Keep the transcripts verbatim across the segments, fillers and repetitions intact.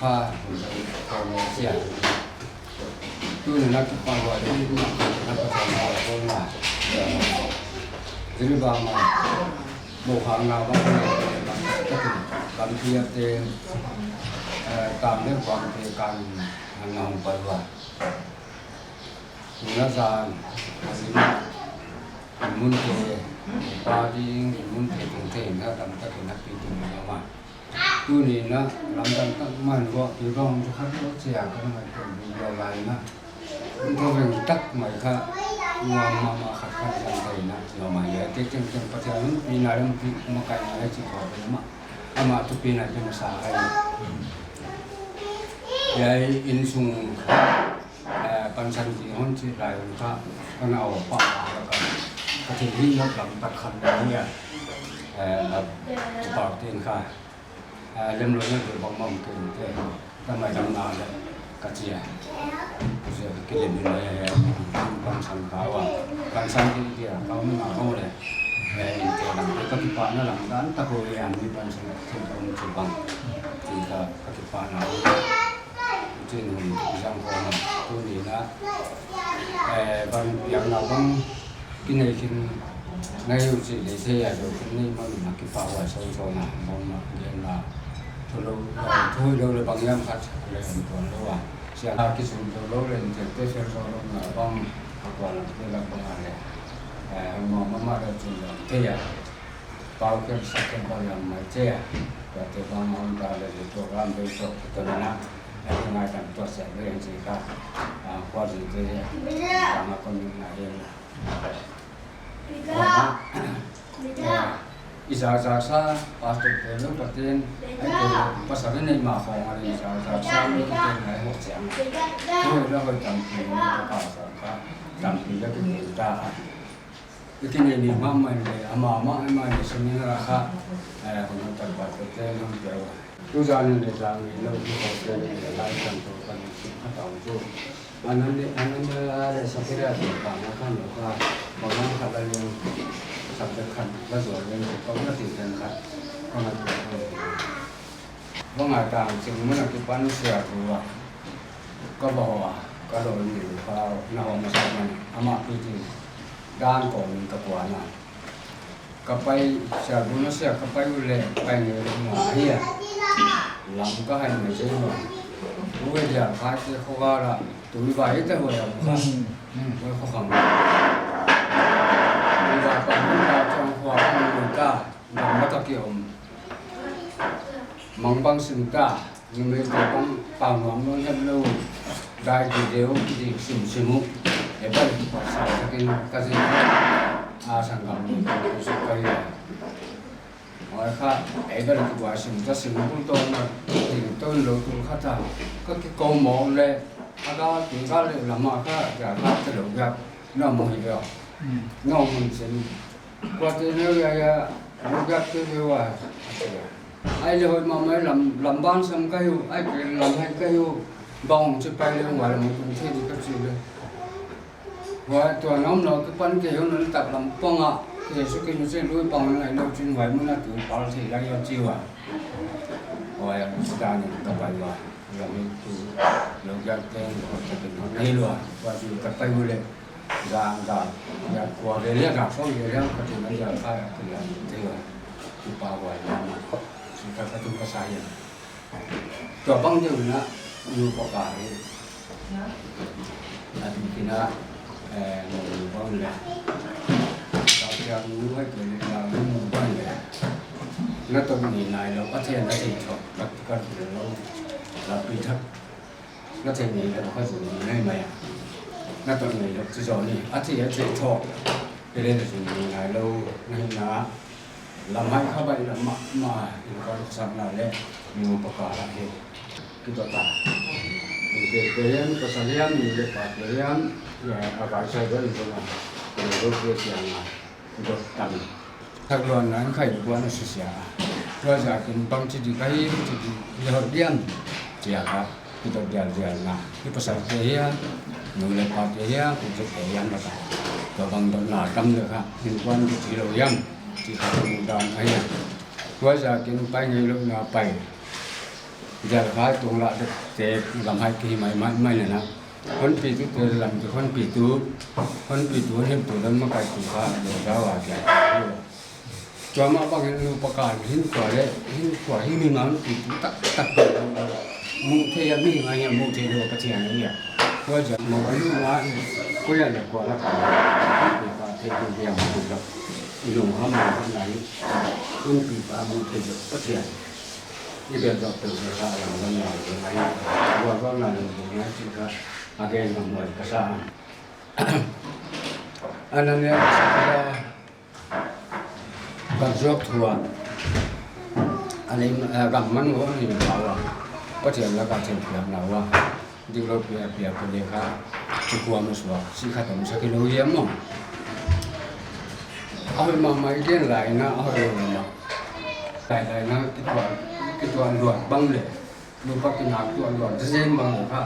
Kha, kha sia. Tuni na kipak ua, tuni na kipak ua, tuni na kipak ua. Jiri ba ma, mo khang na ba, takin, kan pia te, eh, kan ne kuang te kan, na hong pai ua. Tuna zan, a zin, i mun te, pa ding, i mun te, tung te, na tam takin na pi tung na ma. Tuni na, lamdang tak man, huai pi rong, tu khat lo chia, ka na mai tung, lo lai na. Tuveng tak mai kha, nuam mahmah khat khat zang thei na, nuam mahmah, te teng teng Pathian hon pi na lam pi makai na chi kho pe ma. Amah thupi na pi masa ai. Hiai innsung kha, eh, pansan chi hon chi lai hon kha, ka na aw pa ka, ka thil hi ngot lam tak khan na hi a. Eh, lam, pa tin kha. Ah, lem lo na tu bang bang tu te. Ka mai dam na le ka chia. Ka chia ka kilem ni mai ya. Pansan ka wa. Pansan ki dia ka um na ko le. Eh, in te lam ka kipak na lam dan ta ko ya ni pansan te ka um tu bang. Ti ka, ka kipak na. Ti ni zang ko na. Tuni na. Eh, ban yang na bang. Kinei khin na hi uh chih leh thei a, zo khin nei man na kipak ua, sawnsawm na, bang na, gen na, thu lou, thu lou leh bang hiam khat leh an tuan lou a. Sia na kisun lou lou leh te te sel sawm lou na bang, a kuan lak te lak bang a leh. Eh, ma ma ma leh chun lou thei a. Pau kher sak kher bang hiam mai thei a. Tua te bang hon ta leh leh program bei sok te na. Eh, ngai tan tua sia leh an chi ka. Ah, kuan leh te. Ka ma kon na hiam. I zak zak sa, pastor te lou paten, ai te lou, pasal nei ma khong a i zak zak sa, mi te ngai ho chiang. Tu la hoi tampi, mi te pasal kha, tampi la ki ta. I ki nei ni ma mai le, ama ma mai le, seminar kha, eh, hon tak pastor te lou te. Tu zan in leh zan in lou tu ko te leh lai zan tu kan a tau tu. Anan leh, anan leh a leh Sapira tu pa na kan lou ka. Bang a khat lai leh subject khat la zual leh ko na ti dan khat. Ko na tu. Bang a tang ching mun a kipan sia tu a. Ka ba hoa, ka lou ni ka na hoa masa man. Ama pi ti dan ko min ka kuan a. Ka pai, sialbu na sia ka pai uleh, pai ngei leh nuam ahi a. Lam ka hai mai zek nuam. Ue dia khai te kho ga la, tui bai te hoi am kha. Hmm. Hoi kho khang. Tui bai pa mun ka chong khua khang mun ka, lam na ka ki om. Mang bang sim ta. Numei te bang pau nuam lou het lou, dai di deu di sim sim uh. E ban ki pa sa takin ka zin a sanggam ni ka kusuk ka hi a. Oi kha, e ban ki pa sim ta sim bul to na, ding to lou tu kha ta. Ka ki ko mo le, a ka tu ka le lama kha, ya kha te lou ya, na mo hi ya. Hmm. Na mo sim. Kuate neu ya ya, lou ya te lou a. Ai leh hoih mahmah lam, lam ban sam ka hi uh, ai ke lam hai ka hi uh, bang chi pai leh huai lam tung thei di ka chi leh. Huai tua nom lou kipan ke hon tak lam pang a, ke su ke nu se lui pang ngai lou chin huai mun a tu pal thei lai ya chi ua. Huai a si dan in ka pai ua, lam in tu lou ya te lou ka te ngai lou a, huai tu ka pai uleh. Zan, zan, ya kua ve leh, zan sawm ve leh, ka tu na ya ka ya, ka ya, te ya, tu pa wa ya ma. Si ka ka tu ka sa ya. Tua bang deuh na, nu pa ka he. Na tu kina, eh, nu bang leh. Ka ya nu hai ke leh, na nu bang leh. Na to ni nai lou, a thei na thei chok, ka ka lou, la pi thak. Na thei ngei leh kha zu ni ngai mai a. Na ton ngei leh chi zo ni. A thei, a thei tho. Kelen zin ni ngai lou, ngai na, lamhai kha baih lam mahmah, innkuan khasak na leh, nu pa kal ah hi. Kidot ta. Innkuan te hiam, pasal hiam, nu leh pa te hiam, ya, a kal sai dua innkuan a. Kidot te siang a. Kidot ta. Thak luanna in kha innkuan a susia. Tua ziakin bangchi di ka hi, chi di, leh hot diam. Chia kha. Kidot dialdial na, i pasal te hiam, nu leh pa te hiam, kizek te hiam laka. Tua bang dotna tam leh kha, innkuan kidot hilou hiam, chi kha ka muh dan ahi a. Tua ziakin pai ngeilouhna pai. Dial kha tung lah dek te lamhai ki hi maimai, mai na na. Honpitu te lam ki honpitu, honpitu, honpitu dan makaitu kha, dot dau a kia. Tua mah bangin nu pa kal hinkhua leh, hinkhua hi mi mah honpitu taktak. Muh theih a mi ngai a muh theih lou Pathian ahi a. Tua ziak mah bang nu mah, koi a leh kua lak a. Hinkhua pa theih tu dia muh theih lou. I lung ham mah bang ngai. Honpitu pa muh theih lou Pathian. I bel dok tou leh sa lam bang ngai lou ngai. Kua bang ngai lou ngai chi kha. A gen mah mual ka sa. Anania sa kha. Ka zuak thu a, a lei, eh, gam man uh a ni pau a, Pathian laka thilpiakna uh a, diklou pia pia ka leh kha, i kuam a suak, si kha tam sa kilou hiam maw. A hoih mahmah i gen lai na, a hoih lou mahmah. Lai lai na, kituan, kituan luat bang leh. Nu pa kinak tuan luat zen bang kha.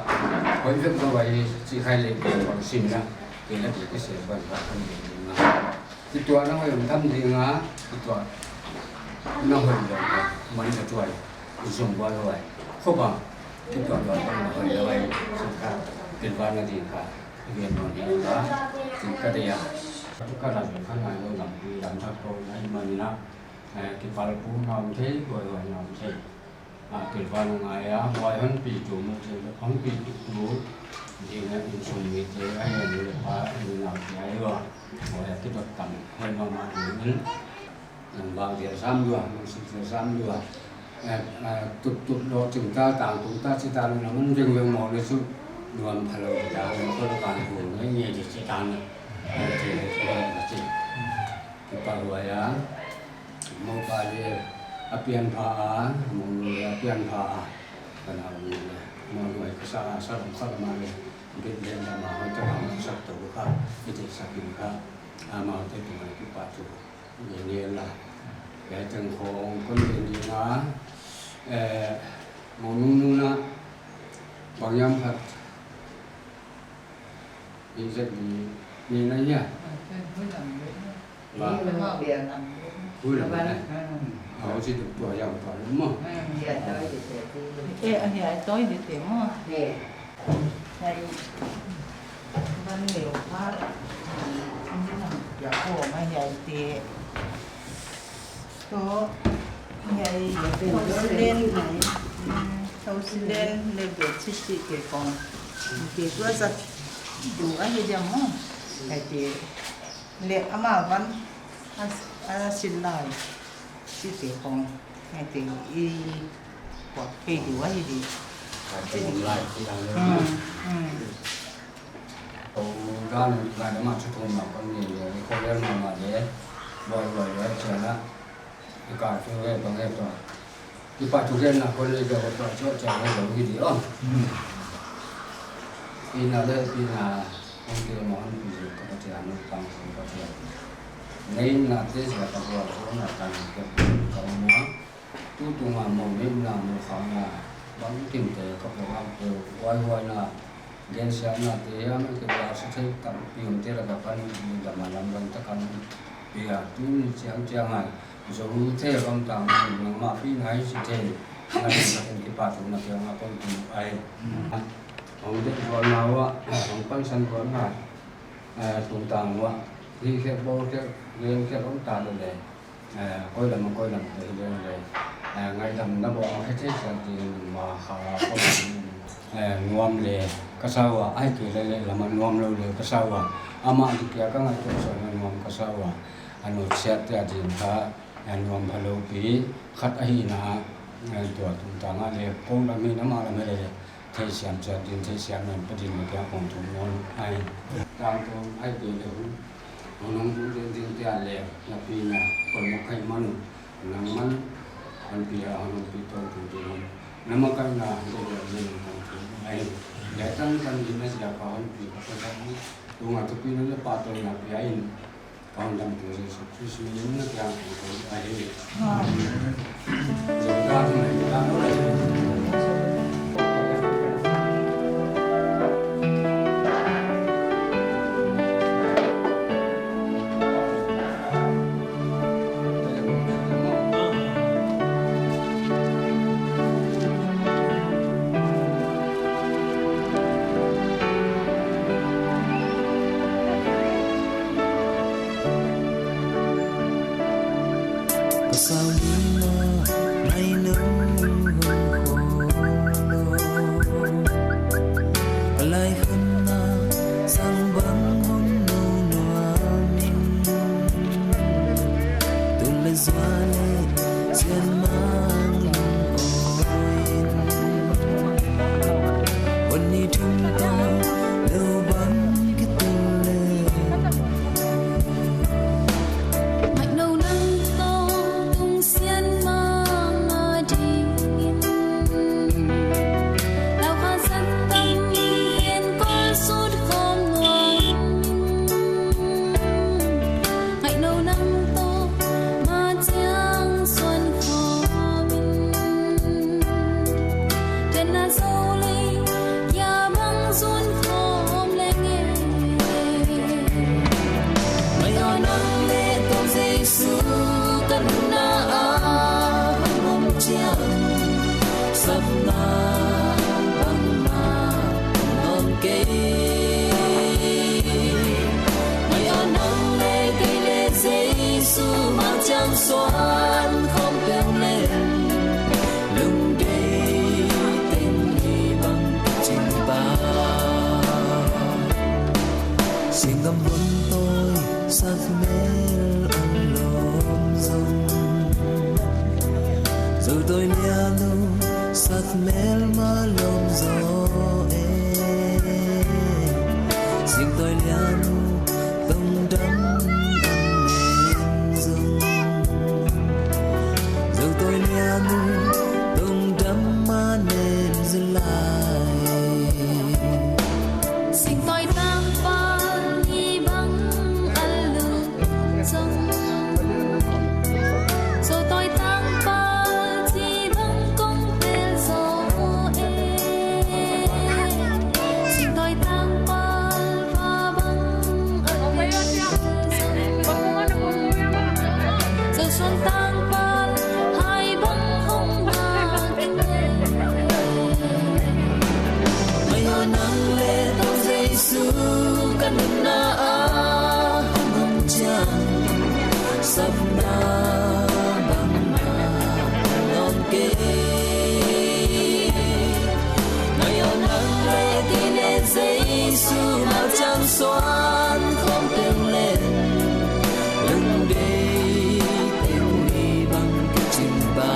Hoih vek lou ahi, chi khai leh bang sim na. Kei leh kei kisel bang kha kan ding na. Kituan a hoih om tham ding a, kituan na hoih lou kha. Man na tuai, zong bua lou ai. Khopa, kituan luat bang na hoih lou ai. Sin kha, pilvang na ding kha. Gen non ding kha, sin ka dei a. Ka lam kha ngai lou lam, lam thak ko ngai man na. Eh, kipalpuna om thei, huaihuai na om thei. A, pilvang a ngai a, huai honpitu muh theih, honpitu tu, ding a insung mite, a nu leh pa, a nau te ahi ua, huai a kidot tam, huai mahmah ding in. Nang bang dia sam lua, nang sik dia sam lua. Eh, eh, tut tut lou ching ta, tang tung ta, chi ta, nang mun veng veng maw leh chu, nuam pha lou ta, nang ko kan hu, ngai ngai di chi ta na. Eh, chi leh chi leh chi. Kipahhuai a. Mou pa leh a pian pha a, mou nu leh a pian pha a. Ka nau nu leh, mou nu ai ka sa a, sa lam kha lam a leh, bit leh lam a, hoi ta lam sa tou kha, i te sa kin kha, amau te tu ai kipahthu. Nge nge la. Kei teng khong kon nge nge na, eh, mou nu nu na, bang hiam khat. Exactly. Ni na hia? Ba. Hui lam le. Au si tu tua yang tua lu mo. Eh, a hia toi di te mo. Ban leu pa. Ya ko ma hia te. Toh, hiai, toh silen, mm, toh silen leh bed sheet chihte khong. Te tua zat tu ahi diam maw. Hiaite leh amah van a, a sin lai chihte khong. Hiaite i kuak kei tu ahi di. Mm, mm. Kou dan lai lam a chu thum na kon ni leh, kou lel mahmah leh, buai buai leh, chiang a, i kal chu ve bang e tua. Kipahthu genna kon leh, kou tua chu chiang e lou hi di aw. Pi na leh, pi na, kon ke mo an pi ka Pathian, no pang kon Pathian. Nei na te sa ka buai, so na kan ke ka mo. Tutung a mou neihna, mou khakna, bangkim te ka program te, huaihuaina, gensiatna te, a mel ke ba sa thei tampi om te laka kan ni dam a lam lam ta kan pia, tuni chiang chiang a, Zote Gamtang nangmah pi ngai si thei, na kin kipahthu na kiang a kon tu ai. Hong dek zual na ua, hong pansan zual na, eh, tungtang ua, hi khe bo khe, len khe om ta leh leh. Eh, koi lam, koi lam te hi leng leh. Eh, ngaidam na bawh a khe thei siam ding ma kha, koi lam, eh, nuam leh ka sa ua, ai ke leh leh lam a nuam lou leh ka sa ua. Amah di kia ka ngaihtuah sawm a nuam ka sa ua. A nutsiat te a ding kha, eh, nuam pha lou pi, khat ahihna, eh, tua tungtang a leh, kou lam hi na mah lam hi leh leh. Theisiam chiat din, theisiam nan pa din na kia kong thum non ai. Tang tong ai ke leh hun. Hon hong bul ding ding te a leh, na pi na, kon na kai man, nang man, hon pi a, hon pi ton tu tu hon. Na ma kai na, de de de na kon tu, ai. Dai tan tan di na sia ka hon pi ka sa ni. Tu nga tu pi na le pa ton na pi ai. Ka hon dam tu Jesu Christ min in na kiang kon tu, ai. Amen. Pasal lima nai nu hon kholo. Palai hun na sang bang hon nu nuam in. Tun le zua le sian mang lung oin. Hon ni thum ta leu bang ki tun le. Mai nou nang toh tung sian mang ma ding in. Lau kha zan tam in kol sut khawm nuam in. Mai nou nang toh ma chiang suan khawm in. Ken na zo le kia bang zun khawm le nge. Mai aw nang le toh Jesu ka nunna a hong om chiang. Sapna bangmah hon om kei. Mai aw nang le kei le Jesu ma chiang suan khawm peuh le. Lungdei teng ni bang ching pa. Singgam bon toi sak mel a lom zong. Zol toi lian uh sak mel ma lom zo e. Sing toi lian uh tongdam a nem zong. Zol toi lian uh tongdam a nem zong lai. Sing toi tang pal ni bang a lum zong. Zol toi tang pal chi bang kong pel zo e. Sing toi tang pal pa bang a lum zong. Zol suan tang pal hai bang hong bang. Mai aw nang le toh Jesu ka nunna a hong om chiang. Sapna bangmah hon om kei. Mai aw nang le kei le Jesu ma chiang suan khawm peuh le. Lungdei teng ni bang ching pa.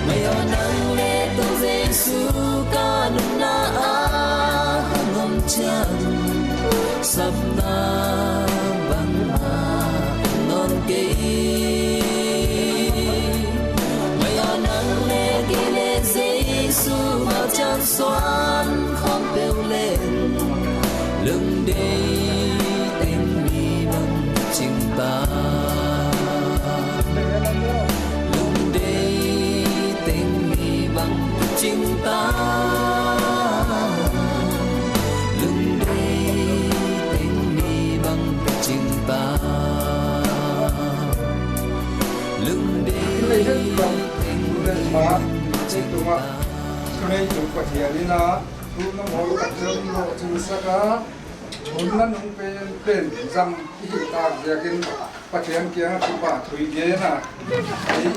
Mai aw nang le toh Jesu ka nunna a hong om chiang. Sapna bangmah hon om kei. Mai aw nang le kei le Jesu ma chiang suan khawm peuh le. Lungdei teng ni bang ching pa. Lungdei teng ni bang ching ta. Lungdei teng ni bang ching pa. Lungdei teng ni bang ching ta. Tunai tu Pathian in a, tu na mawl ka chen lo ching saka, hun na nung pen pen zang i hih tak ziakin Pathian kiang a kipahthu i gen a. I,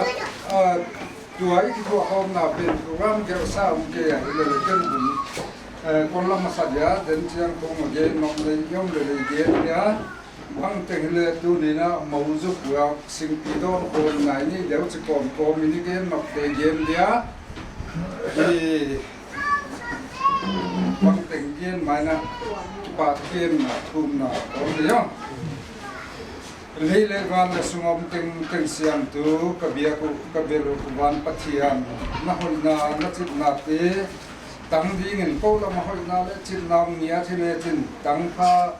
a, a, tua i kituahkhawmna pen program gelhsa om kei a, i le le ken hun. Eh, kon lam masa dia, den chiang kong a gen nok le, yom le le gen dia. Bangteng le tuni na mawzuk ua singpi dawn khawm nai ni deuh chi kawmkawm in i gen nop te gen dia. I bangteng gen mai na. Pathian na thumna om dia. Lei leh van leh sung om tengteng siamtu, ka biak uh, ka bel uh van Pathian, na hoihna, na chitnate tang dingin, kou lam a hoihna leh chitna ngiat hi lechin, tangpha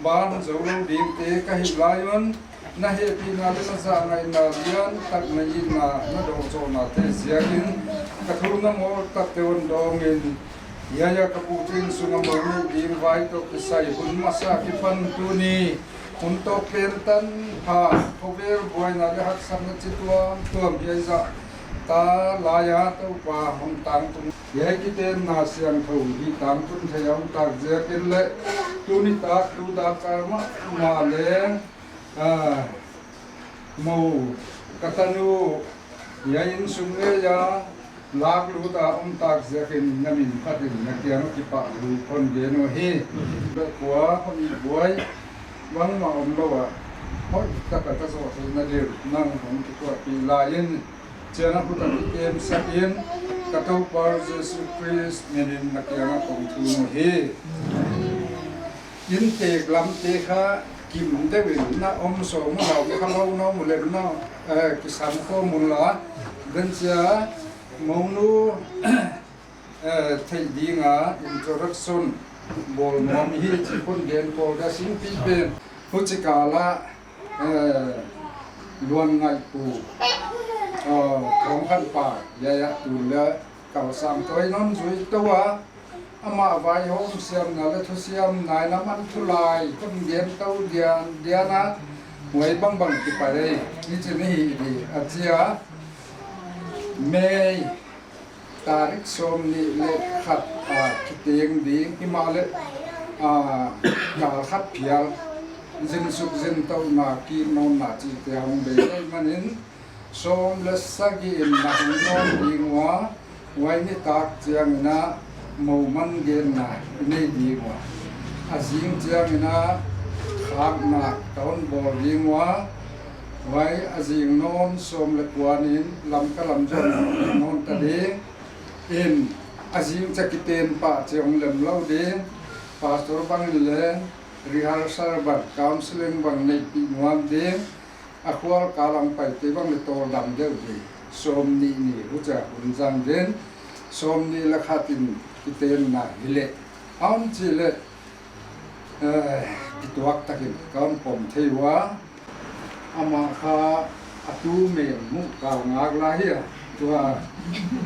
ban zou lou dingte ka hih lai un, na hehpihna leh na zahngaihna lian tak, na itna, na dawngzawhnate ziakin, ka thumna mawl takte hon dawngin, hiai a ka pu tu inn sung a mou neih ding vai toh kisai hun masa kipan tuni hun tawp pen tanpha, khovel buaina leh haksatna chi tuamtuam hiai zahtak lai a Toupa hon tangtung. Hiai kitenna siangthou hi tangtun thei a om tak ziakin leh, tuni tak tu dak kal mahmah leh, ah, mou ka tanu hiai inn sung ngei a lak lut a om tak ziakin, na min phatin na kiang a kipahthu kon gen uhi. Bek kua hon buai bangmah omlou a, hoihtak a ka zoh theihna ding nang hon kituahpih lai in, chiang a khut a kikem sakin, ka Toupa Jesu Khrist minin na kiang a kong thum uhi. Inntek lamte kha kim deuh in na om sawm uh, lau kha lou na om uh leh na, eh, kisam khawm unla, den chia mounu, eh, theih ding a introduction bawl nuam hi chih kon gen pawl dia, singpi pen. Huchi kal a, eh, Luanngaihpu, eh, Thawngkhanpa, hiai a tun leh kal sang toh in hon zui tou a, amah vaihawm siamna leh thusiamna in a man thu lai kon gen tou dian dian a, huai bangbang kipai ei, hichi ni hi di a chi a. May tarik sawmnih leh khat a kiteng ding, himahleh, ah, kal khat phial, zinsuk zintouhna, kinawnna chihte hong bei ahihmanin, sawm leh sagih in na hong nawn ding ua, huai nitak chiangin a mou man genna i nei ding ua. A zing chiangin a khakna ka hon bawl ding ua. Huai a zing nawn sawm leh kua in Lamka lam zong nawn ta ding. In a zing chia kiten pah chia hong lem lou ding. Pastor bang in leng rehearsal bang, counseling bang neihpih nuam ding. A khual kal a hong paite bang leh tawldam deuh ding. Sawmnih ni huchia hun zang ding. Sawmnih leh khat in kitenna hileh, a om chih leh, eh, kituak takin ka hon pom thei ua. Amah kha a tu mel muh kal ngak lai hi a. Tua,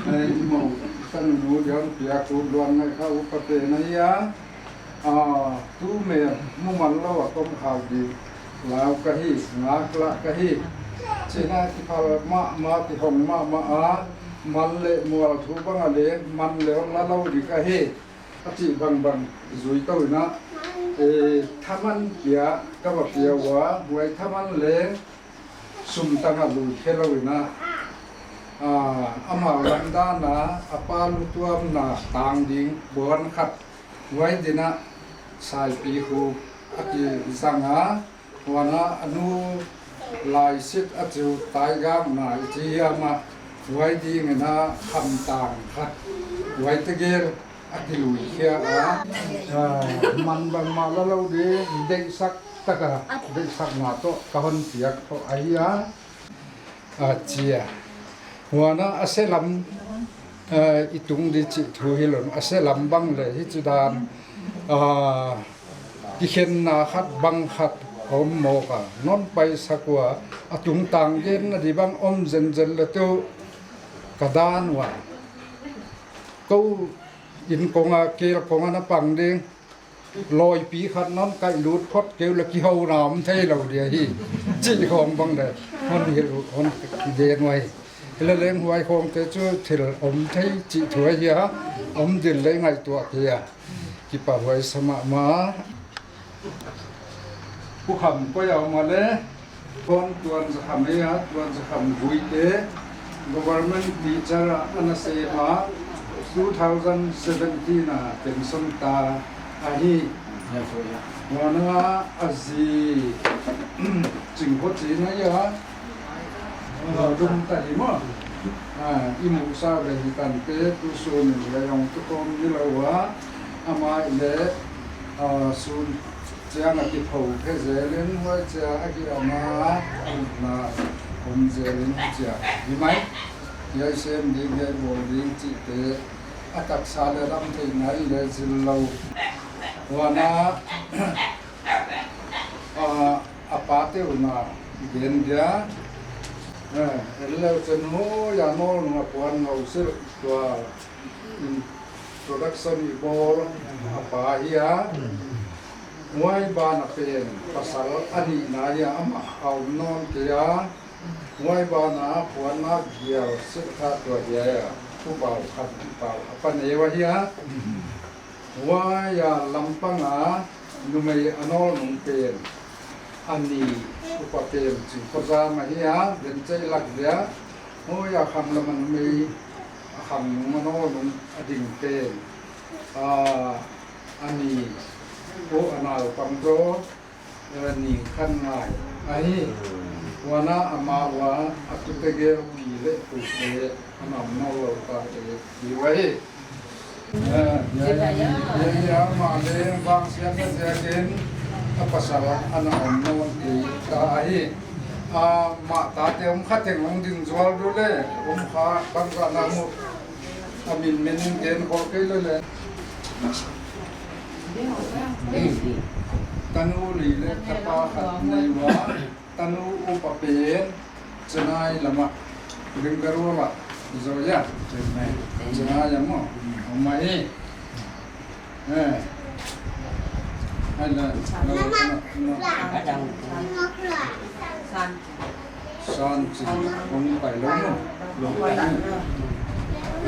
eh, i mou tanu diang piak uh Luanngaih kha upa pen ahi a. Ah, tu mel mu man lou a kom khak di lau ka hi, ngak lah ka hi. Chihna kiphal mahmah, kihong mahmah a, man leh mual thu bang a leng man leh hon la lou di ka hi. A chih bangbang zui tou in a, eh, thaman pia ka va pia ua, huai thaman leng sum tang a lui khe lou in a, ah, amau lam dan a, a pa lutuamna tang ding buan khat, huai din a saipi khu a kizang a, huan a a nu laisit a chu taigakna i chi hiam a, huai dingin a khamtang khat, huai tegel a kilui khia a, ah, man bangmah la lou ding, deihsak taka, deihsakna toh ka hon piak toh ahi a, a chi a. Huan a a se lam, eh, i tung di chih thu hilou in, a se lam bang leh hichi dan, ah, kikhenna khat bang khat om mawk a, non paisak ua, a tungtang genna di bang om zenzen leh tu ka dan ua. Kou inn kong a, kel kong a na pang ding, lawipi khat non kaihlut phot kei uleh kihona om thei lou dia hi. Chih khong bang leh hon hilh, hon gen uhi. Hileleng huai khongte chu thil om thei chih thu ahi a, om ding leh ngaihtuah kei a. Kipahhuai sa mahmah. Pu Kham koi a om a leh, kon Tuanzakham ei a, Tuanzakham Guite, government teacher a ana sem a, two thousand seventeen a pension ta ahi. Huan a a zi Chingkho Chin ahi a, a dum ta hi maw. Ah, i muhsa leh hi tante, tu sun in leng hong tu khawm ni lou a, amah leh Ah, sun chiang a kipho khe zelin, huai chia a ki ama na om zelin chia. Hi mai, hiai sem ding, hiai bawl ding chihte a taksa leh damtheihna in leh zil lou. Huan a, ah, a pate uh na gen dia. Eh, en leu chen huai a nawl nung a puan ngau sir tua introduction i bawl a pa hi a. Huai ban a pen pasal a nihna hi a, amah a om nawn kei a. Huai ban a puanna gial sir kha tua hi a. Pu Pau khat, Pau a pa neu ahi a. Huai a lampang a numei a nawl nung pen a ni, upa pen Chingkhozam ahi a, Venchei lak dia. Huai a khang lam a numei a khang nung a nawl nung a ding pen, ah, a ni, Pu a naupang zaw, eh, Ningkhangngai ahi. Huan a amah ua a tute gel pi leh pute a nam nawn lou tate hi uhi. Eh, hiai, hiai, hiai, amah leng vangsiatna ziakin a pasal a na om nawn kei ta ahi. Amah tate om kha teng hong ding zual du leh, om kha bangzah na mu. A min min gen khol kei leh leh. Tanu li leh tapa khat nei ua, tanu upa pen Chennai lam a, Bangalore a, zaw a. Chennai. Chennai a maw. Om mai. Eh. Hai la, la, la, la. Sanchi, hong pai lou maw.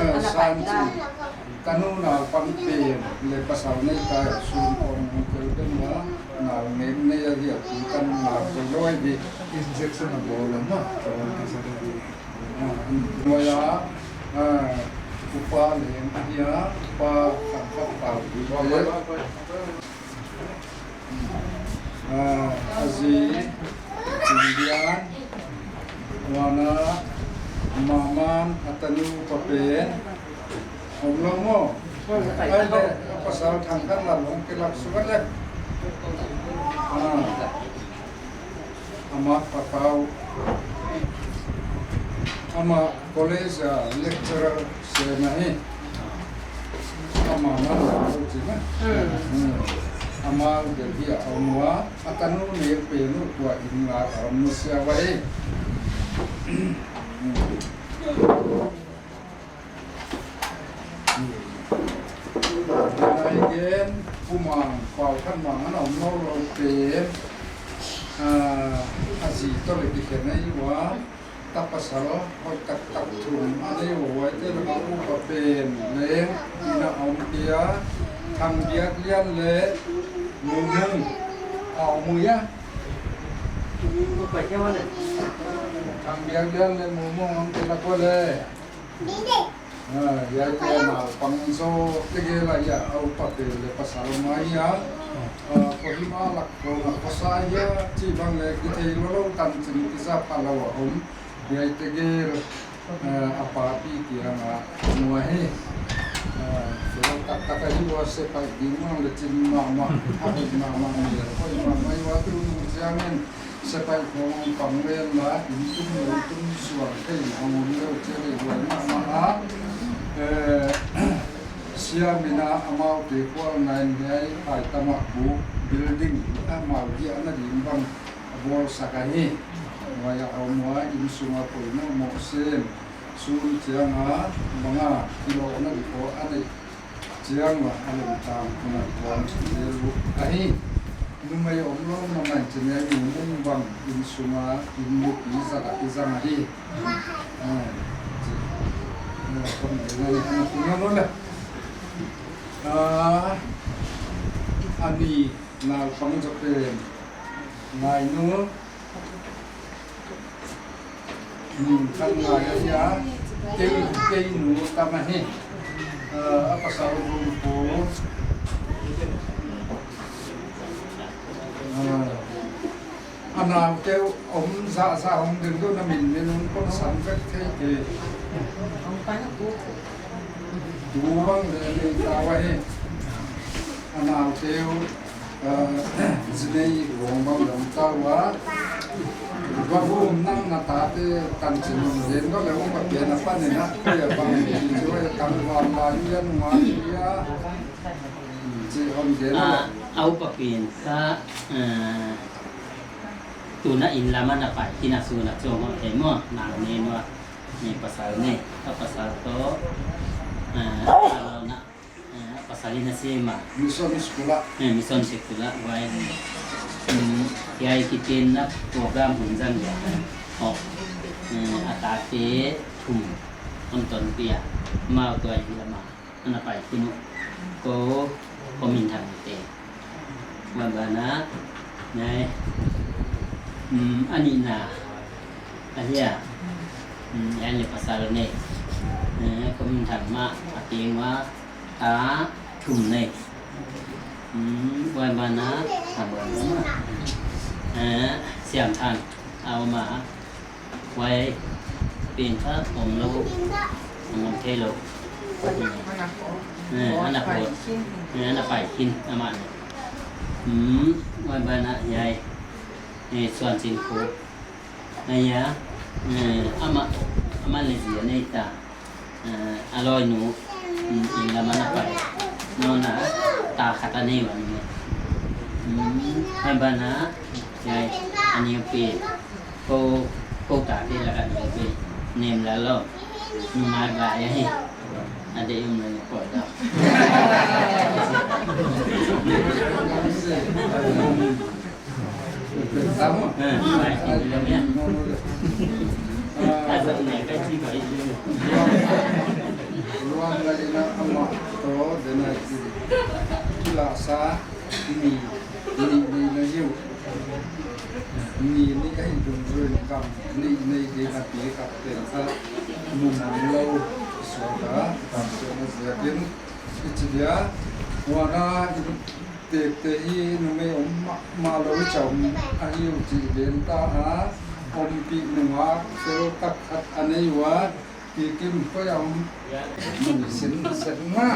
Eh, Sanchi. Tanu naupang pen leh pasal nei ta, sun khong hong tel den ua, nau ngem nei a dia, tu tanu nau tel lou di. Injection a bawl a maw. Ah, nuai a, ah, upa leng ahi a, upa khang khat pau di. Ah, a zi, Indian, huan a, maman, a tanu pa pen, om lou maw. Ai leh, a pasal Thangkhanlal hong kilak suk a leh. Ah, amah pa pau. Amah college a lecturer sem ahi. Amah na la lo chi na. Hmm. Hmm. Amah Delhi a om ua, a tanu neu pen uh tua inn a om nusia uhi. Hmm. Nai gen, Pu Mang, Pau Khan Mang ana om nawn lou pen, ah, a zi toh leh kikhen ahi ua. Ta pasal hoih taktak thum a nei ua, huaite lak a upa pen leng inn a om kei a, Thangbiaklian leh Mumung a om ua. Thangbiaklian leh Mumung om kei lak ua leh. Ah, hiaite naupang zaw tegel a, a upa pen leh pasal mai a. Ah, Kohima lak khong a khosa hia chih bang leh kithei lou lou tan chin kisa pha lou a om. Hiai tegel, eh, a papi kiang a om uhi. Eh, fel taktak ahi ua, sepaih ding mang leh chin mahmah, a hoih mahmah ni a, hoih mahmah ahi ua, tu nung chiangin sepaih khong pang ven la, inn tum lou tum suang thei in hong om lou chiang ahi ua mahmah a. Eh, siam in a amaute kual ngai in hiai Aitama bu building, amau hiai ana ding bang a bawlsak ahi. Huai a om ua, innsung a poimoh moh sem. Sun chiang a bang a kilawhna di khong a neih chiang ua, a lem tang khong a kuan zel uh ahi. Numei om lou mahmah in chin hiai Mumung bang innsung a inn nupi zat a kizang ahi. Ah, chi. Ah, kon ei na ni, ana tung na lou leh. Ah, a ni naupang zaw pen Ngainu. Hmm, Khan Ngai ahi a, kei, kei nu tam ahi. Ah, a pasal Rumpu. Ah, a naute om zahzah om ding deuh na min min un kon san vek thei kei. Tu bang leh leh ta uhi. A Nau teu, eh, zinei wong bang lam tau a. Ba bu nang na ta te tan chin den do le wong ba pe na pa ne na ko ya bang ni jo ya tang wa la yu ya nu ma ya. Chi om den. Ah, au pa pin ka, eh, tuna inn lam a na pai khin a, sun a chong hon thei maw, nang ne nua, ne pasal ne, ka pasal toh, eh, alo na, eh, pasal in a sem a. Mission school a. Eh, mission school a, huai, mm, hiai kitin na program hun zang ya. Oh, eh, a tate thum, hon tonpih a, amau toh inn lam a. Ana pai khin uh. Ko, ko minthang te. Huai banah, nai, mm, a nihna, a hia, mm, hiai leh pasal nei. Eh, ko minthang mah, a teng ua, ta thum nei. Mm, huai banah, a huai banah. Eh, siam than, a om a. Huai pen kha om lou, om thei lou. Eh, ana pawt. Eh, ana pai khin, amah ne. Hmm, huai banah hiai. Eh, suan sin khu. Hiai a, eh, amah, amah leh zi a nei ta. Eh, a lawinu, mm, inn lam ana pai. Nona, ta khat a nei ua ni. Mm, huai banah, hiai, a neu pen. Ko, ko tate lak a neu pen. Nem la lou. Nunga ga ya hi. A de um la ni ko da. Luan la ina amah toh denai ki. Kila sa ni, ni, ni na hiu. Ni, ni ai dun dun kam, ni, ni de na pi ka pen ka. Mu mang lou, so ka, ka so na zia kin. Ichi dia, wana i Tekte hi numei om mahmah lou chauh ahi uh chih ven ta a, ompih nungak fel tak khat a nei ua, Pi Kim koi a om, mun sin set nga.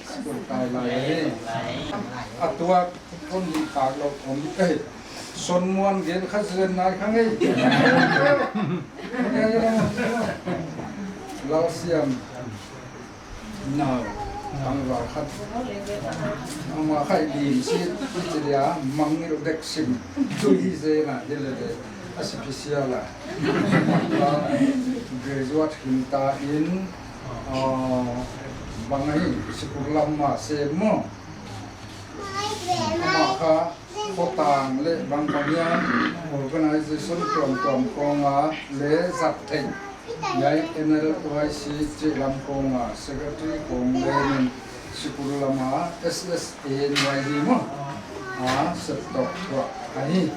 School kai lai hi. A tuak pun hi tak lou om, eh, Son Muan gen kha zen nai kha ngei. Lal Siam. Nau, tangval khat. Amah khai lim si, ichi dia, mangngilh dek sim. Tui hi zen a, hi lele, a si pisia la. Ah, graduate him ta in, ah, bang ahi, sikul lam mah sem maw. Amah kha, khotang leh bangbang hiam, organization tuamtuam khawng a leh zat theih. Hiai N L Y C chih lam khawng a secretary khawng leh nin sikul lam a S S A N Y hi maw. A, sep tok tuah ahi.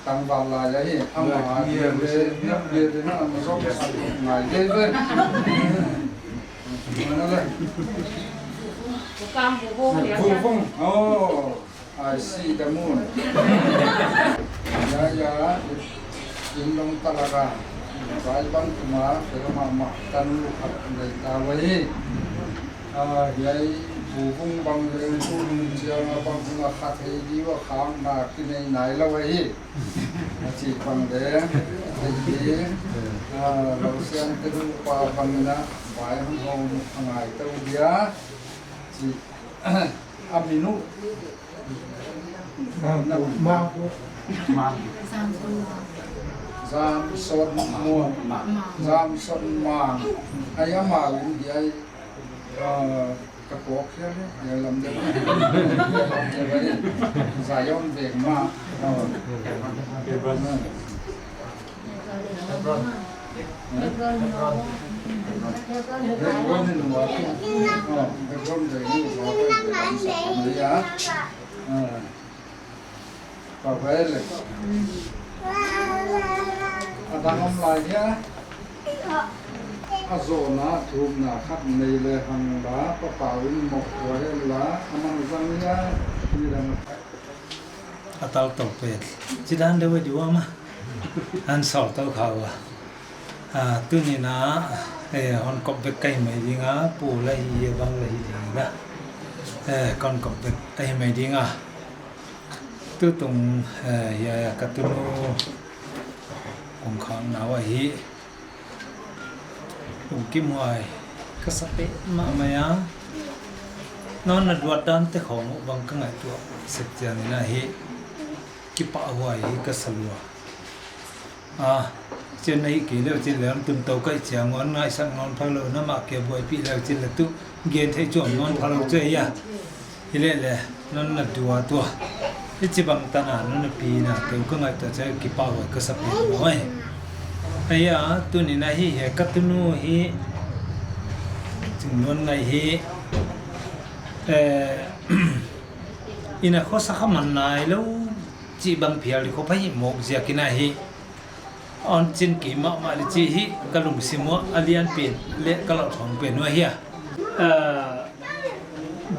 Tangval lai ahi. Amah a leh, leh, leh, na, na zong sak ngai leh, leh. Mana leh. Bukang bubung dia. Bubung. Oh. I see the moon. Ya, ya, in long talaga. Bai bang kuma, pero mama, tanu khat nei ta uhi. Ah, hiai, bubung bang leng, bubung chiang a bang kuma khat hei di ua khang na kinei nai lou uhi. A chi bang leng, hei di, ah, Lal Siam te nu pa bang na, bai hong hong a ngai tou dia. Chi, a min uh. Mang. Mang. Zamson Muang. Mang. Zamson Mang. Ai amah in hiai, ah, ka kawk hial e, hiai lam deuh. Zion Veng mah. Ah. Hebron. Hebron. Hebron in Moab. Oh, Hebron in Moab. Ya. Ah. Ka vel. A dang om lai hia. A zawhna thumna khat nei lehang la, Pa Pau in mawk ua hen la, a mang zang hia, ni dang. A tal tou pen. Chidan deuh a di ua ma. An sawl tou kha ua. Ah, tuni na, eh, hon kop bek ka hi mai ding a, pu la hi, bang la hi ding na. Eh, kon kop vek ahi mai ding a. Tutung, eh, hiai a ka tunu kong khakna uah hi. Lungkimhuai ka sa petmah mai a. Non na duat dan te khong uh bang ka ngaihtuah sek chiang in ahi. Kipahhuai ka sa lua. Ah, chin na hih kei leh chin leh tun tou ka hih chiang un ngaihsak nawn phak lou, na mah kia buaipih leh chin leh tu gen theih chuam nawn phak lou chu ahi. Hileh leh, non na duat ua. Hichibang tan a non na pina teu ka ngaihtuah chiang kipahhuai ka sa petmah mai. Ahi a, tuni'n ahi hiai ka tunu hi, Chingnuanngaih hi, eh, inn a khosa kha man nailou, chibang phial di khop ahih mawk ziak in ahi. Hon chin kei mahmah leh chih hi ka lungsim uah a lian pen leh ka lauthawng pen uh ahi a. Ah,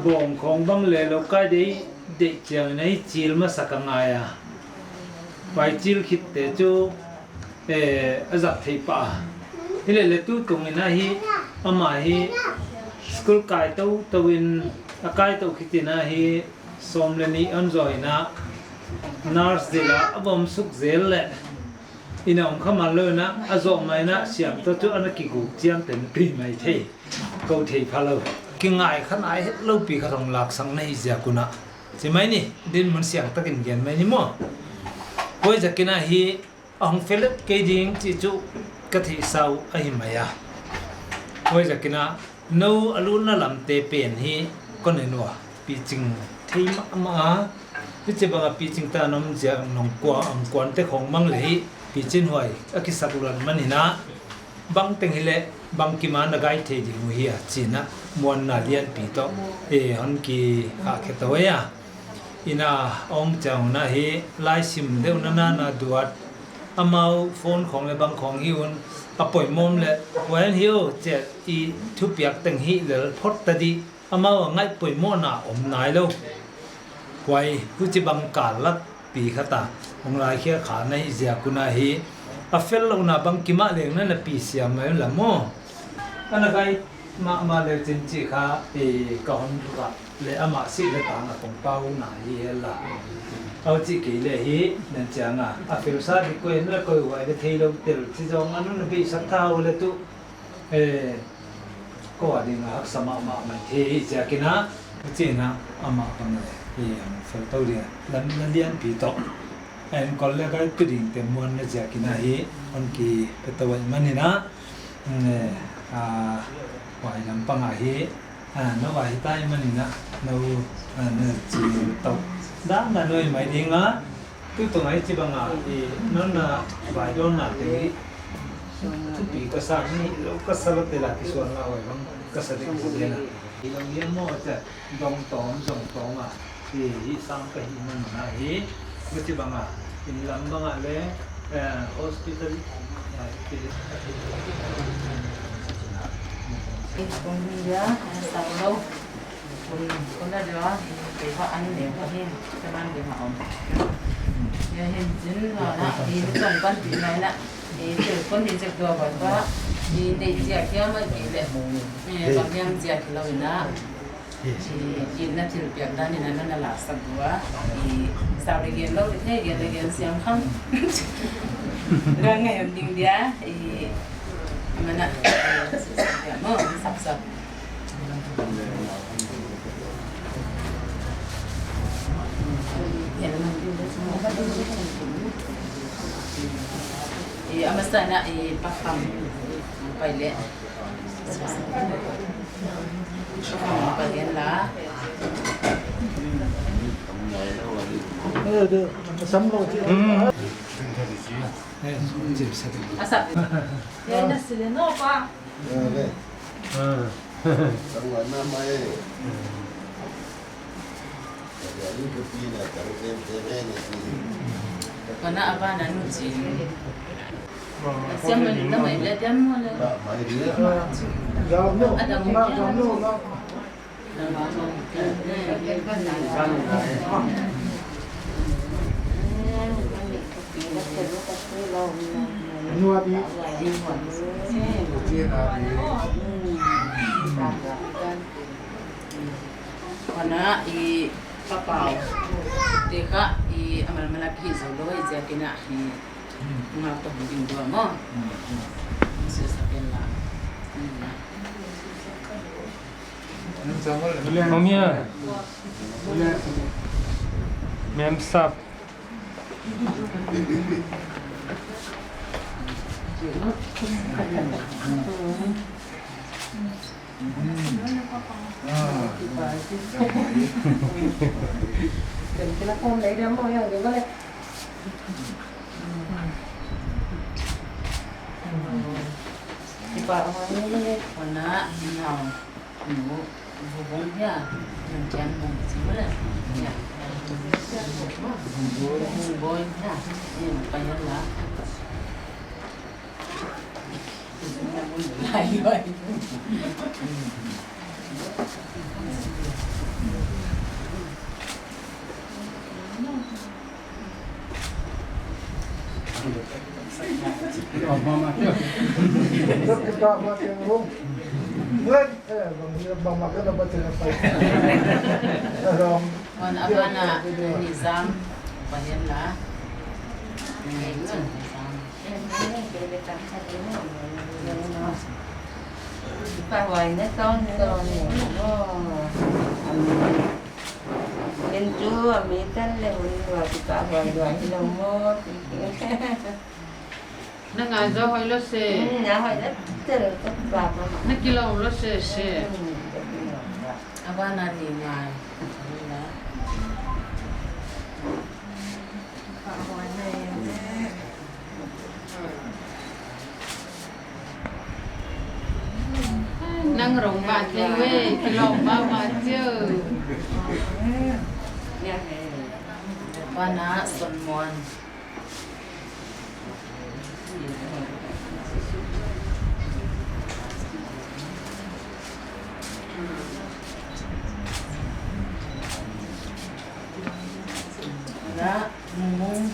bawng khong bang leh lou kai deih, deih chiang in ahi chil masa ka ngai a. Huai chil khit te chu, eh, a zat thei pah a. Hileh leh tutung in ahi, amah hi school kai toutou in, a kai tou khit in ahi, sawm leh nih hon zou in a, nurse zil a a vom suk zel leh, inn a om kha man lou in a, a zoh mai in a, siam toh chu ana kiguk chiam ten tui mai thei. Kou thei pha lou. Kingaikha nai het lou pi khat hong laksak na hih ziak un a. Chi mai ni, dinmun siang takin gen mai ni maw. Huaiziak in ahi, a hong fel leh kei ding chih chu ka theihsa uh ahi mai a. Huaiziak in a, nou a lutna lam te pen hi kon en ua, piching thei mahmah a. Hichibang a piching ta nom ziak nong kua, hong kuan te khong mang leh hi, pichin huai a kisak luat man in a. Bangteng hileh, bangkim a na guide thei ding uh hia, chi in a, muanna lianpi toh, eh, hon kikhakhe tou ahi a. Inn a om chiang un ahi, laisim deuh na na na duat. Amau phone khong leh bang khong hi un, a poimoh leh, huai hi uh, chiah i thupiak teng hi lel phot ta di. Amau a ngaih poimohna om nailou. Huai, huchibang kal lak pi khat a hong laikhia kha na hih ziak un ahi. A fel louhna bangkim a leng na na pi siam mai un la maw. Ana guide mahmah leh chin chih kha, eh, ka hon thu kha leh amah sih leh tang a kong pau na hi hel la. Au chih kei leh hi, nan chiang a. A fel sa di koi na koi huai leh theilou tel chi zong a non na beisak thou leh tu. Eh, kou a ding a haksa mahmah mai thei hi ziak in a, huchi in a amah bang leh, eh, hon fel tou dia, lam na lianpi toh. Enkol leh guide tu ding te muanna ziak in ahi, hon kipe tou ahih man in a, mm, eh, ah, huai lam pang ahi, ah, nou ahi tai man in a, nou, ah, na chi tou. Dan na nuai mai ding a, Tutung a hichibang a, i, non na vaidawnna te, thupi ka sa ni, lou ka sa lou te la kisuan la huai bang, ka sa dek si na. I lou hiam maw chia, dong tawm, zong tawm a, i, hi sam ka hih man na hi, huchibang a, inn lam bang a leh, eh, hospital, eh, i, Kong ni dia, sa lou. Kun, kun na dia, kei kha an neu ka hi, ka man kei kha om. Ya hin chin la na, i zong pan pi nai na, i tel kon ni zek dua ba ba, i nei zia kia mai ki leh, eh, bang yang zia ki lou na. I, i na thil piak dan in a na la sak dua, i sau leh gen lou, i gen leh gen siam kham. Rang ngai om ding dia, i, mana, i, siam mo, sap sap. Eh, a masa na, eh, pakam. Pai leh. Pakam, pai leh la. Eh, de, sam lou. Hmm. Asap. Ya, na sile no pa. Mana apa nanu chin. Siam man na mai le diam mo le. Ada mungkin. Huan a i Pa Pau te kha i amal malak hi zou lou i ziakin a i ngak toh hong ding dua maw. Moses a ken la. Om ya. Mem sap. Huan a ban ah Nizam, Pahen la. Nizam. Pa huai na ton ton ni. Oh. Amen. Min tu, amen, tan le hun wa ti pa huai wa hi lo mo. Na ngai zou hoih lou se. Hmm, na hoih lou tel tu pa pa. Na kilawm lou se se. Hmm, na kilawm lou. A ban ah ni ngai. Pa huai na. Nang rong ba te we, kilawm ba ba chiu. Ban ah Solomon. Ra, mung.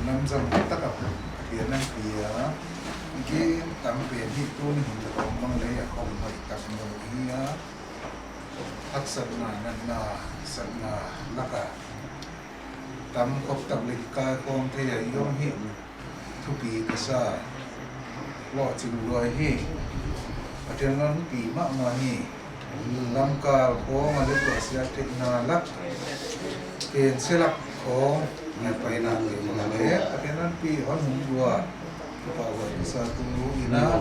Lamzang tak a pian a pia. Ki tam pen hi tuni hun tak a om bang leh a khawm hoih tak maw hi a. Haksatna, natna, satna lak a tam khop tak leh kaikhawm thei a i om hi thupi ka sa. Lohching lua hi. Pathian lampi mahmah hi. Lamkal khawng a leh tua sia theihna lak, pen se lak khawng, ngai paina leh, Pathian lampi hon hum lua. Pa huai sa tu ina.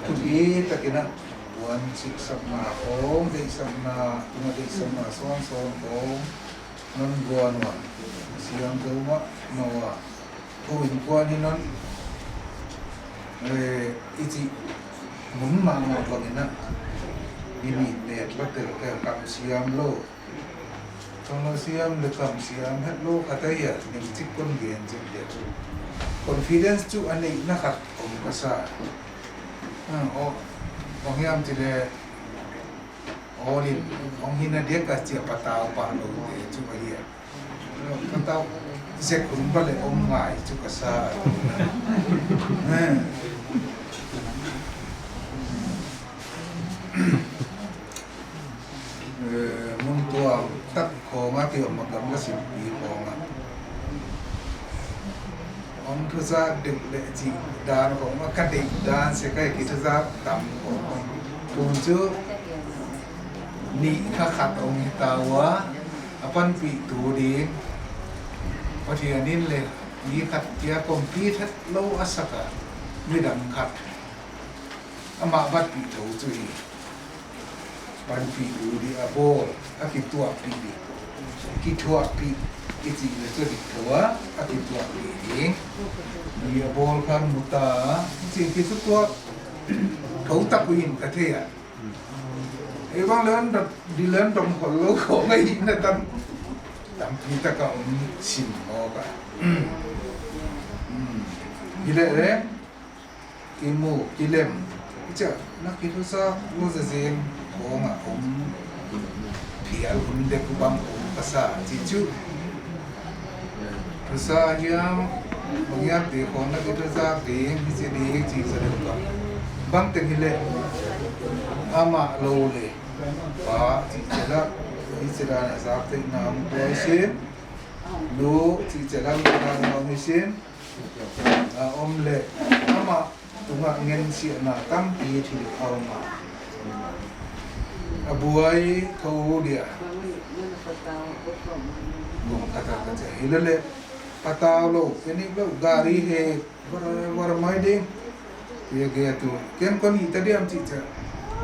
Thupi takin a, puan chih sakna khawng, deihsakna, tunga deihsakna sawnsawn khawng non guan ua, siam zou mahmah ua. Kou innkuan hi non, eh, i chih mun mahmah bangin a, i mi met la tel tel kam siam lou. Tong lou siam leh kam siam het lou khat ahi a, ning chik kon gen chik dia chu. Confidence chu a neihna khat om ka sa. Ah, oh, bang hiam chih leh, All in, hong hihna dia ka chia patau pah lou te chu ahi a. Patau zek hun bang leh om ngai chu ka sa. Eh. Eh, mun tuam tak khawng a ki om a, gamla silpi khawng a. Hong thuzak deuh leh chih dan khawng a, ka deih dan se ka hi, ki thuzak tam khawng a. Tun chu nih kha khat hong hi ta ua, a panpihtu ding Pathian in leh mi khat kia compete hetlou a sak a, midang khat amah batpih thou chu hi. Panpihtu di a bawl, a kituahpih di, kithuahpih, kichi leh chu dik thou a, a kituahpih di. Ni a bawl khan mu ta, chi kituah thou tak uh in ka thei a. Ei bang leng di leng dong khol lou khong ahi na tam. Tampi tak a om sim mawk a. Hmm. Hi leh leh, kimu, kilem. Chia, na kithusak lou zezeng khong a om. Phial hun dek bang om ka sa, chi chu. Thusa hiam, bang hiam te khong na kithusak ding, hichi ding, chi sa deuh ka. Bangteng hi leh, amah lou leh, pa, chi chela, hichi dan a zak theihna om kei sin, nu, chi chela, hichi dan a om hi sin, a om leh, amah tunga ngensiatna tampi thil a om a. A buai thou dia. Gong khat a ka chia hi leh leh, patau lou, kenik lou, gari he, var, var mai ding. Ye ge tu, ken kon hi ta diam chi chia.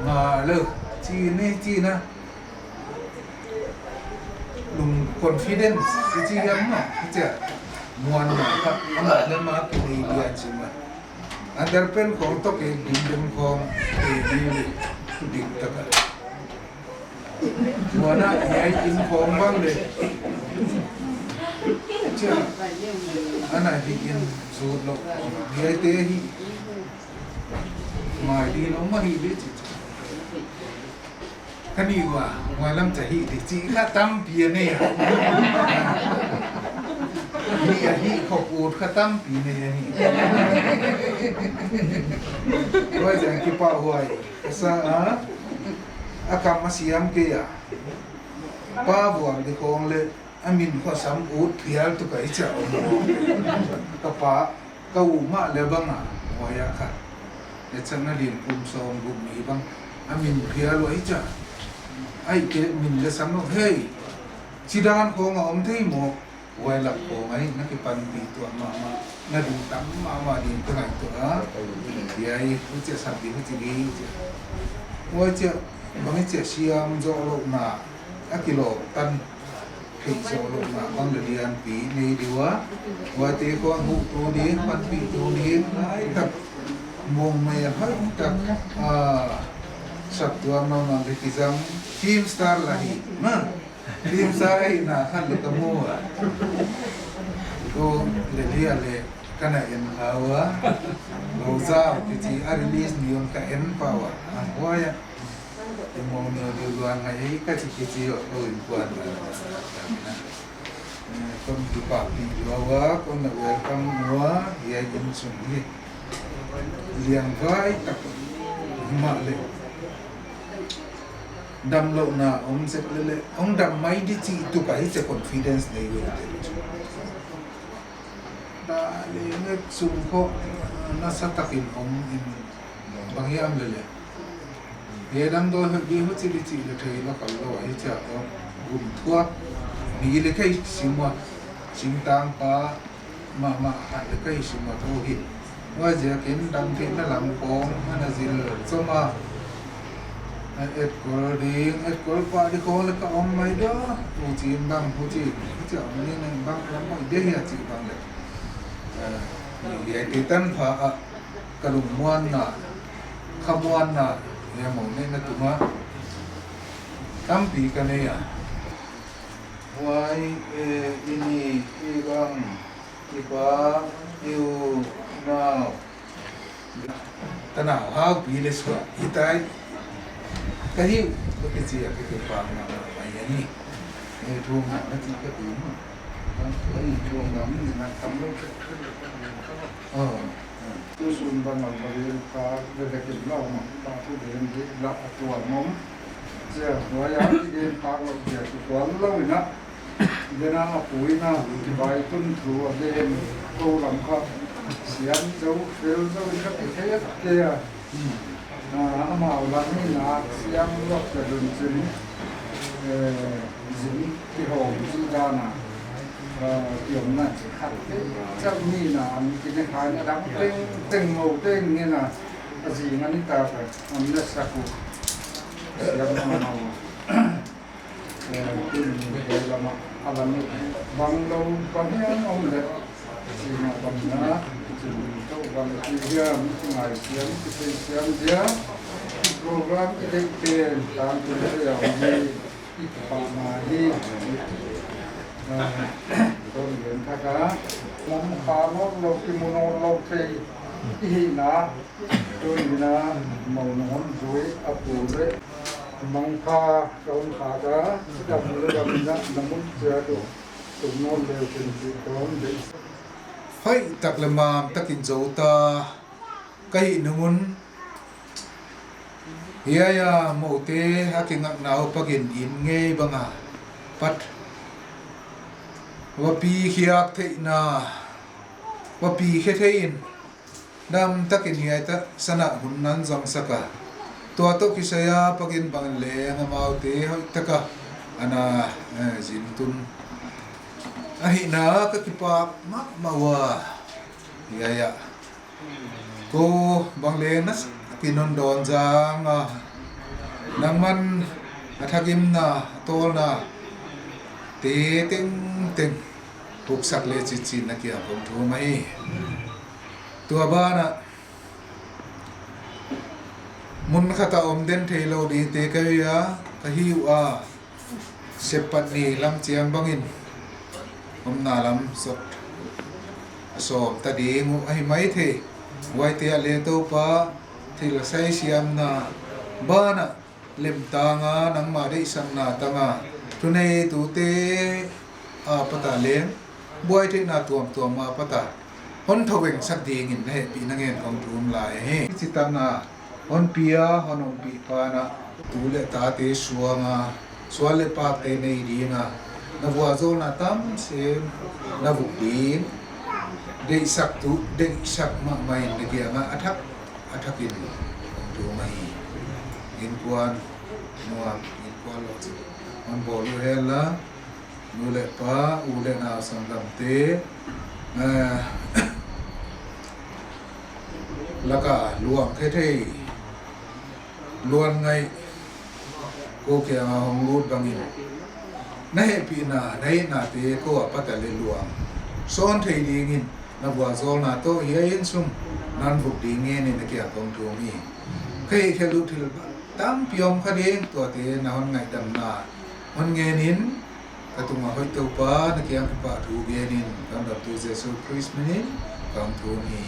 Nga lou, chi ne, chi na. Lung confidence, chi chi hiam ma, chi chia. Muanna kha, amah leh amah kinei lian chi ma. Underpant khong toh kei ding dem khong, kei ding leh, ding ta ka. Muanna hiai in khong bang leh. Chia, ana hi in zut lou. Hiai te hi. Mai di lou ma hi leh chi. Ka ni ua, muanlam cha hi di chi kha tampi a nei a. Ni a hi khop ut kha tampi nei a hi. Huai zang kipahhuai. Sa a, a kam a siam kei a. Pa vuang di khong leh, a min khua sam ut phial tu ka hi chia om. Ka pa, ka u mah leh bang a, huai a kha. Leh chang na din kum sawm guk ni bang, a min phial ua hi chia. Ai ke min leh sam lou, hei. Chi dan khong a om thei maw. Huai lak khong ahi, na kipanpih tuah mahmah, na ding tam mahmah ding ka ngaihtuah a. Hiai, huchia sak di, huchi di, huchia. Huai chia, bang chia siam zoh louhna, a kilawm tan, phei zoh louhna, bang leh lianpi nei di ua. Huaite khong huhtu ding, panpihtu ding, nai tak, mong mai a hai tak, ah, saptuam louhna leh kizang, film star lah hi, ma. Film star ahihna khat leh ka mu a. Kou leh lia leh ka na en kha ua. Lou zau kichi a release ni un ka en pah ua. A huai a. I mong ni di luang ngai ka chi kichi ua kou in kuan a. Eh, kon kipahpih lou ua, kon na welcome ua, hiai in sung hi. Liangvai tak mah leh. Damlouhna om sek leh leh, hong dam mai di chih tu ka hi chia confidence nei ve te. Da leh ngek sung khong, nasa takin om in bang hiam leh leh. He damdawi hek di huchi di chih leh thei lou kal lou ahi chia om gum thuak. Mi leh kei sim ua, singtangpa, mahmah khat leh ka hi sim a thou hi. Huaiziakin dam theihna lam khong ana zil chom a. A etkol ding, etkol pah di khong leh ka om mai dia. Huchiin bang, huchiin, huchia om ni nang bang lam mai dia hia chih bang leh. Eh, hiaite tanpha a ka lungmuanna, khamuanna, hiai mawk neihna tunga tampi ka nei a. Huai, eh, i ni, i bang, i pa, i u, nau. Tanau haupi leh suak, i tai. Ka hi, ka kichi a, ka kipak mahmah mai a ni. Eh, thumna, na chi ka pi ma. Ka hi thumna, mi na tam lou. Oh. Tu sun bang a, bang in ka, bang in ka kin lau ma, pa tu bang in la a tua mom. Chia, huai a, bang in ka lau chia, tu tua lau ina. Dena a puina, kibai tun thu a den, kou lam kha, siam zou, fel zou, ka ti thei a, ke a. Hmm. Ah, amau lam in a siam lawk ka dun chin, eh, zin kihawm chi dan a, ah, kiomna chi khat te chauh ni na, an kine khai na dang teng teng mo teng ni na, a zing a ni ta ka, an na sa ku. Siam na na. Eh, tun ni lama, a lam bang lou, bang hiam om leh, sina bang na, chin tou bang chi hiam, ngai siam, chi siam dia, program i dek pen, tangtun te ya om ni, i pa ma hi, eh, kon yen thak a, lam kha lou lou, kimu nawn lou thei, i hi na, Tun ni na, mo nong zui a pu le, mangpha ka hon kha ka, si dam le dam na, na mun chia tu, tu non le chen chi kon de. Hoihtak le mam takin zou ta, ka hih nung un. Hiai a mote a kingakna uh pakin in ngei bang a pat. Va pi khiak theihna, va pi khe thei in. Dam takin hiai ta san a hun nan zang sak a. Tua toh kisai a pakin bang leng amaute hoihtak a ana, eh, zin tun. Ahihna ka kipak mahmah ua. Hiai a. Kou bang leng na sak in hon dawn zang a. Nangman a thak in na, a tawl na. Te tengteng. Puksak le chih chih na kia kong thum ahi. Tua ban ah mun khat a om den theilou ding te ka hi a, ka hi ua, sepat ni lam chiang bangin omna lam sawt a sawm ta ding uh ahi maithei. Huaite ah leng Toupa thil sai siamna ban ah lemtang a, nangmah deihsakna tang a, thuneitute apat a leng buaina tuamtuam apat a hon thaweng sak dingin na hehpihna ngen kong thum lai hi. Chih tan a hon pia, hon ompih pa na, tu leh tate suang a, sual leh pakte nei ding a, na vualzawlna tam sem na vuk ding, deihsak tu, deihsak mahmah in na kiang a, a thak a thak in kong thum ahi. Innkuan nuam, innkuan lawhcip hon bawl uh hen la, nu leh pa, u leh nau, sanggamte, eh, lak a luang khe thei, luan ngai, kou kiang a hong lut bangin, na hehpihna, na hihna te kou apat a leng luang sawn thei dingin, na vualzawlna toh hiai inn sung nan vuk ding ngen in na kiang kong thum hi. Ka hihkhelh uh thil tampi om kha ding, tuate na hon ngaihdamna hon ngen in, ka tung a hoih Toupa na kiang kipahthu gen in, ka hon damtu Jesu Khrist min in kong thum hi.